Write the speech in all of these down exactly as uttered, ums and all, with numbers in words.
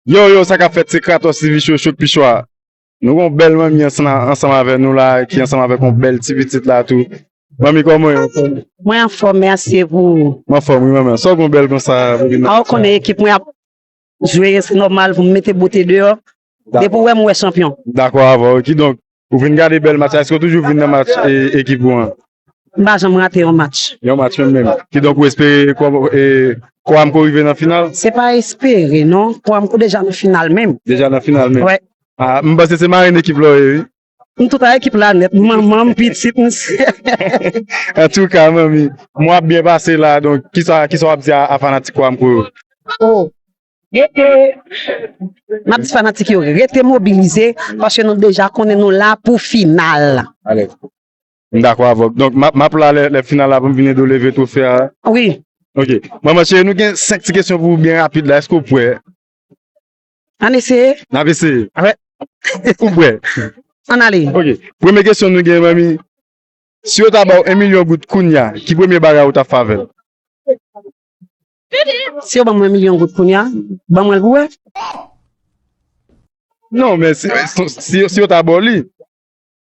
Yo, yo, sa k ap fèt, se Kratos T V Show, Show Pichwa. Nou gon bèl manmi ansanm, ansanm avè nou la, ki ansanm avèk yon bèl ti pitit la tou. Manmi, kòman w ye? Mwen anfòm, mèsi, e pou ou? Mwen anfòm, wi, manman. Sa w gon bèl konsa pou vin nan... A, ou konnen ekip mwen ap jwe, se nòmal pou m mete bote deyò. Depi w wè m, w wè chanpyon. Dakò avè w. Kidonk, ou vin gade bèl match la, èske w toujou vin nan match, e, ekip ou an? M pa janm rate yon match. Yon match menm menm. Kidonk, ou espere Kwa-, e, Kwamko rive nan final? Se pa espere, non. Kwamko deja nan final menm. Deja nan final menm? Wè. A, m panse se marenn ekip la w ye, wi. M tout a ekip la nèt. Manman m, pitit m. Antouka, manmi, mwen ap byen pase la. Donk, kisa, kisa w ap di a, a fanatik Kwamko yo? Oh. Rete, m ap di fanatik yo, rete mobilize, paske nou deja konnen nou la pou final. Alèz. M dakò avè w. Donk, m ap, m ap la lè, lè final la pou m vin ede w leve twofe a. Wi. Ok. Manman cheri, nou gen senk ti kesyon pou ou byen rapid la. Èske w prè? Ann eseye. N ap eseye. Avè. Ou prè? Ann ale. Ok. Premye kesyon nou gen, manmi. Si yo ta ba w yon milyon goud kounya, ki premye bagay ou t ap fè avè l? Si yo ban mwen yon milyon goud kounya, ban mwen l pou wè. Non, men si, si, si, si yo ta ba w li.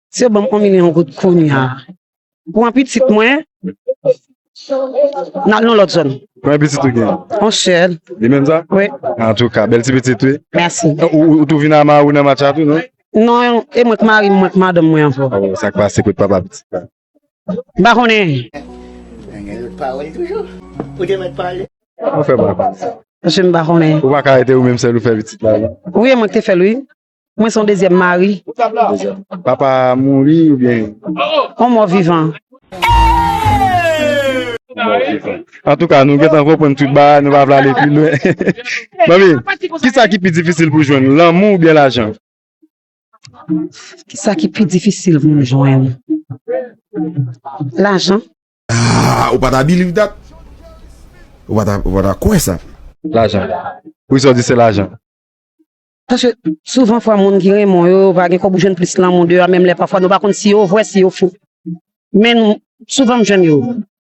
Si yo ban m yon milyon goud kounya, pran pitit mwen, n al nan lòt zòn. Konbyen pitit ou gen? Yon sèl. Li menm sa? Wi. Antouka, bèl ti pitit, wi. Mèsi. Ou, ou, ou tou vin a mari w nan match la tou, non? Non, e mwen k mari m, mwen k madanm mwen ankò. Oh, sa k pase kot papa pitit la? M pa konnen. Nèg yo pawòl toujou. Ou te mèt pale. Ou fè m pa konnen. Paske m pa konnen. Ou pa ka rete ou menm sèl ou fè pitit la, non? Wi, e mwen k te fè l, wi. Mwen se yon dezyèm mari. Dezyèm. Papa a mouri oubyen? Yon mò vivan. Antouka, nou gentan konprann tout bagay, nou pa vle ale pi lwen. Manmi, kisa ki pi difisil pou jwenn, lanmou oubyen lajan? Kisa ki pi difisil pou m jwenn? Lajan. Ah, ou pa ta believe that? Ou pa ta, ou pa ta kwè sa? Lajan. Poukisa w di se lajan? Paske souvan fwa moun ki renmen w yo, yo pa gen kòb ou jwenn plis lanmou deyò, menm lè pafwa nou pa konn si yo vrè, si yo fo. Men nou, souvan m jwenn yo.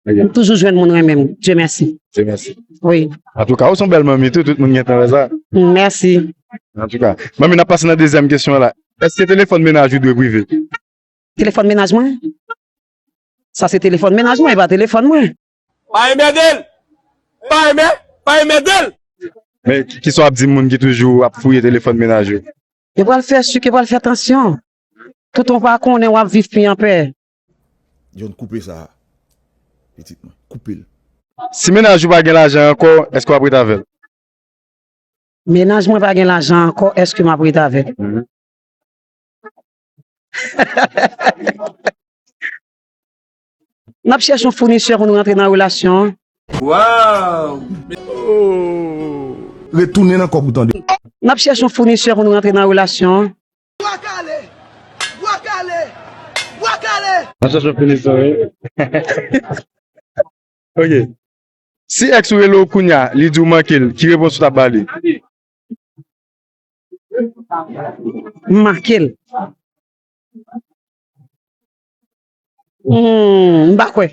Ok. M toujou jwenn moun renmen m. Dye mèsi. Dye mèsi. Wi. Antouka, ou se yon bèl manmi tou, tout moun gentan wè sa. Mèsi. Antouka, manmi, n ap pase nan dezyèm kesyon an la. Èske telefòn mennaj ou dwe prive? Telefòn mennaj mwen? Sa se telefòn mennaj mwen, e pa telefòn mwen. Pa enmède l! Pa enmè-, pa enmède l! Men, ki, kisa w ap di moun ki toujou ap fouye telefòn mennaj yo? Yo pral fè chik, yo pral fè tansyon. Toutan w pa konnen, w ap viv pi anpè. John, koupe sa a, pitit mwen. Koupe l. Si mennaj ou pa gen lajan ankò, èske w ap ret avè l? Mennaj mwen pa gen lajan ankò, èske m ap ret avè l? Mhm. N ap chèche yon founisè pou nou rantre nan relasyon an. Wow! Retounen nan kòb ou tande. N ap chèche yon founisè pou nou rantre nan relasyon an. Bwa kale! Bwa kale! Bwa kale! N ap chèche yon founisè, wi. Ok. Si èks ou rele w kounya, li di w manke l, ki repons ou t ap ba li? M manke l. Hmm, m pa kwè.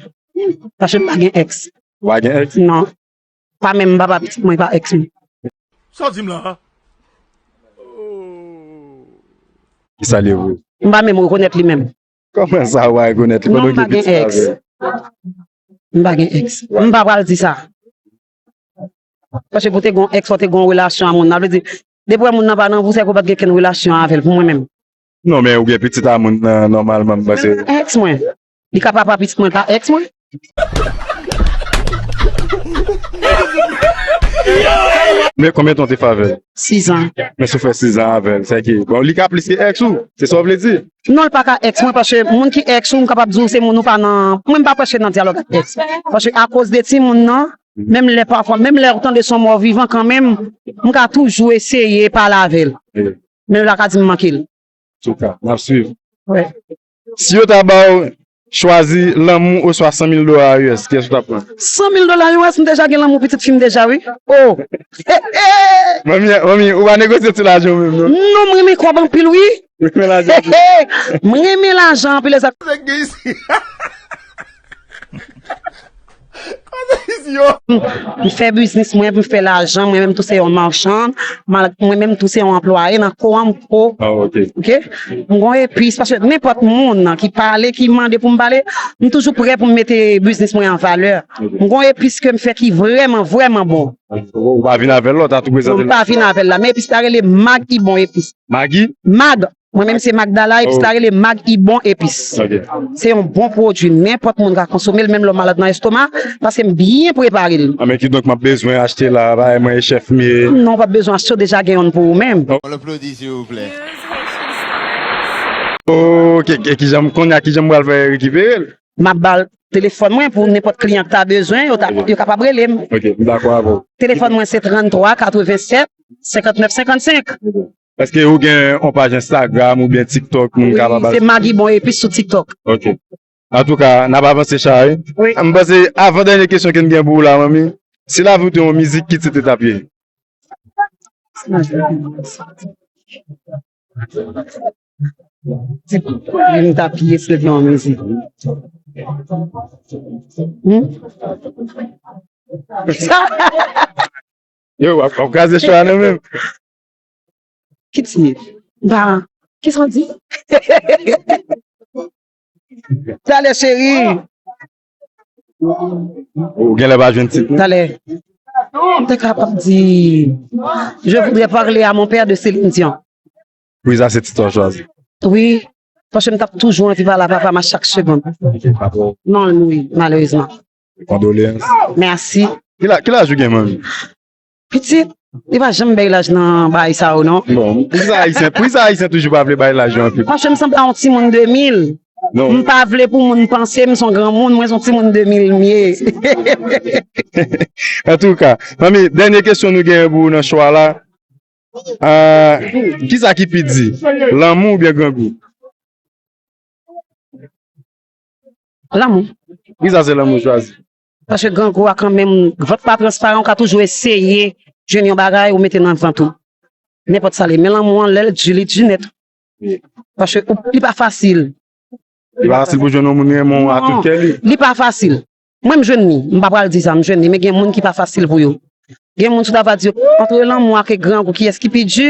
Paske m pa gen èks. Ou pa gen èks? Non. Pa menm papa pitit mwen, pa èks mwen. Sa w di m la a? Ki sa l ye vre? M pa menm rekonèt li menm. Kòman sa ou pa rekonèt li pandan w gen pitit avè l? M pa gen èks. M pa pral di sa. Paske pou te gon èks, fò te gon relasyon a moun nan. Vle di, depi w wè moun nan pa nan pou, se ke w pa t gen kenn relasyon avè l, pou mwen menm. Non, men ou gen pitit a moun nan, nòmalman, m panse. Èks mwen. Li ka papa pitit mwen, pa èks mwen. Men konbyen tan w te fè avè l? Sizan. Men si w fè sizan avè l, se ke, bon, li ka plis ke èks ou, se sa w vle di? Non, l pa ka èks mwen, paske moun ki èks ou, m kapab di w se moun ou pa nan, mwen m pa prèske nan dyalòg ak èks. Paske akoz de timoun nan, menm lè pafwa, menm lè ou tande se yon mò vivan kanmenm, m ka toujou eseye pale avè l. Wi. Men l pa ka di m manke l. Antouka, n ap swiv. Wi. Si yo ta ba w chwazi lanmou oswa san mil dola U S, kiyès ou t ap pran? San mil dola U S, m deja gen lanmou pitit fi m deja, wi. Oh! Manmi, manmi, ou pa negosye ti lajan w menm, non? Non, m renmen kòb anpil, wi. Ou renmen lajan anpil? M renmen lajan anpil, egzak. M fè biznis mwen, m fè lajan, mwen menm tou se yon machann, mwen menm tou se yon anplwaye nan Coamco. Ah, ok. Ok? M gon epis, paske nenpòt moun ki pale, ki mande pou m pale, m toujou prè pou m mete biznis mwen an valè. M gon epis ke m fè ki vrèman, vrèman bon. Ou pa vin avè l, ou ta tou prezante l. Non, m pa vin avè l la, men epis la rele Mag Ibon Epis. Magi? Mag. Mwen menm se Magdala, epis la rele Mag Ibon Epis. Ok. Se yon bon pwodui, nenpòt moun ka konsome l, menm lè w malad nan estoma, paske m byen prepare l. Ah, men kidonk m ap bezwen achte la, bagay mwen e chèf m ye. Non, w p ap bezwen achte, w deja gen youn pou ou menm. On applaudit, s'il vous plaît. Ok, e kijan, kounye a kijan m pral fè rekipere l? M ap ba l telefòn mwen pou nenpòt kliyan ki ta bezwen, yo ta, yo kapab rele m. Ok, m dakò avè w. Telefòn mwen se tranntrwa katrevennsèt senkantnèf senkannsenk. Èske ou gen yon paj Instagram oubyen TikTok moun kapab... Wi, se Maggie Bon Epis sou TikTok. Ok. Antouka, n ap avanse chay. Wi. M panse, avan dènye kesyon ke n gen pou ou la, manmi, si lavi w te yon mizik, ki tit li t ap ye? Li t ap ye si l te yon mizik. Hmm? Yo, w ap, w ap kraze cho a nan men m. Ki ti? Ba, kisa w di? Talè, cheri. Ou genlè pa jwenn tit, non? Talè. M te kapab di, Je voudrais parler à mon père de Céline Dion. Wi, sa se tit ou chwazi. Wi, paske m t ap toujou anvi pale a papa m a chak segonn. Non, l mouri, malerezman. Kondoleyans. Mèsi. Ki la-, ki laj ou gen, manmi? Pitit, li pa janm bay laj nan bagay sa yo, non. Bon, poukisa Ayisyen, poukisa Ayisyen toujou pa vle bay laj yo anpil? Paske m sanble a yon timoun de mil. Non. M pa vle pou moun panse m se yon granmoun, mwen se yon timoun de mil m ye. Antouka, manmi, dènye kesyon nou genyen pou ou nan cho a la. Ah, kisa ki pi di? Lanmou oubyen grangou? Lanmou. Poukisa se lanmou ou chwazi? Paske grangou a kanmenm, vant pa transparan, ou ka toujou eseye jwenn yon bagay ou mete nan vant ou. Nenpòt sa li ye. Men lanmou an, lè l di, li di nèt. Wi. Paske ou, li pa fasil. Li pa fasil pou jwenn yon moun renmen w a tout kè li. Non, li pa fasil. Mwen, m jwenn li, m pa pral di sa, m jwenn li, men gen moun ki pa fasil pou yo. Gen moun, si w ta va di yo, antre lanmou ak grangou, kiyès ki pi di,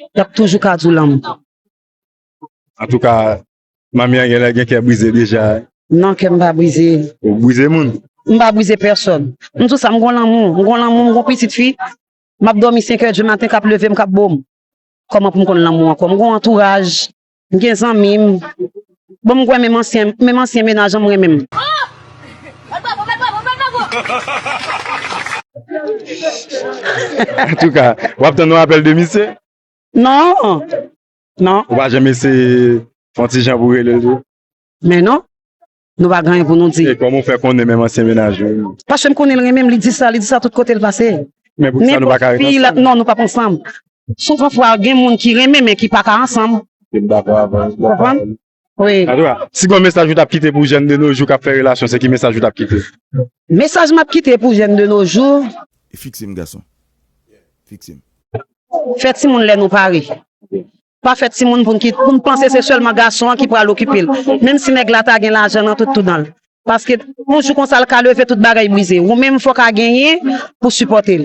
y ap toujou ka di w lanmou. Antouka, manmi an genlè gen kè brize deja. Non, kè m pa brize. Ou brize moun? M pa brize pèsòn. M di w sa, m gon lanmou, m gon lanmou, m gon pitit fi. M ap dòmi senk è di maten, k ap leve m, k ap bo m. Kòman pou m konn lanmou ankò? M gon antouraj, m gen zanmi m. Bon, m kwè menm ansyen, menm ansyen mennaj an m renmen m. Antouka, w ap tann yon apèl de misye? Non. Non. Ou pa janm eseye fè yon ti jan pou rele l tou? Men non. Nou pa gen anyen pou nou di. E kòman w fè konnen menm ansyen mennaj ou? Paske m konnen l renmen m, li di sa, li di sa tout kote l pase. Men poukisa nou pa ka ret ansanm? Non, nou p ap ansanm. Souvan fwa, gen moun ki renmen, men ki pa ka ansanm. M dakò avè w. Konprann? Wi. Antouka, si gon mesaj ou t ap kite pou jèn de nos jours k ap fè relasyon, se ki mesaj ou t ap kite? Mesaj m ap kite pou jèn de nos jours. Fikse m, gason. Fikse m. Fè timoun lè nou pare. Pa fè timoun pou n kit-, pou n panse se sèlman gason an ki pral okipe l. Menm si nèg la ta gen lajan nan tout, tout dan l. Paske yon jou konsa l ka leve, tout bagay brize. Ou menm fò w ka genyen pou sipòte l.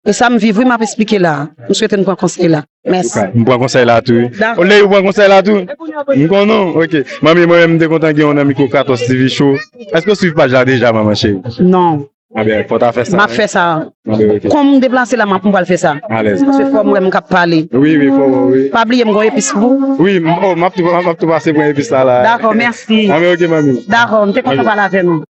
E sa m viv wi, m ap esplike la. M swete n pran konsèy la. Mèsi. M pran konsèy la tou wi. Dakò. Oley ou pran konsèy la tou? M konnen w. Ok. Manmi, mwen menm m te kontan gen w nan mikwo Katòz T V Show. Èske w swiv paj la deja, manman cheri? Non. Anben, fò w ta fè sa. M ap fè sa. Anben, ok. Kòm m deplase la, m ap, m pral fè sa. Alèz. Paske fò m wè m k ap pale. Wi, wi, fò w wè, wi. Pa bliye m gon epis pou ou. Wi, m, oh, m ap tou, m ap tou pase pran epis la, la. Dakò, mèsi. Anben, ok, manmi. Dakò, m te kontan pale avè nou.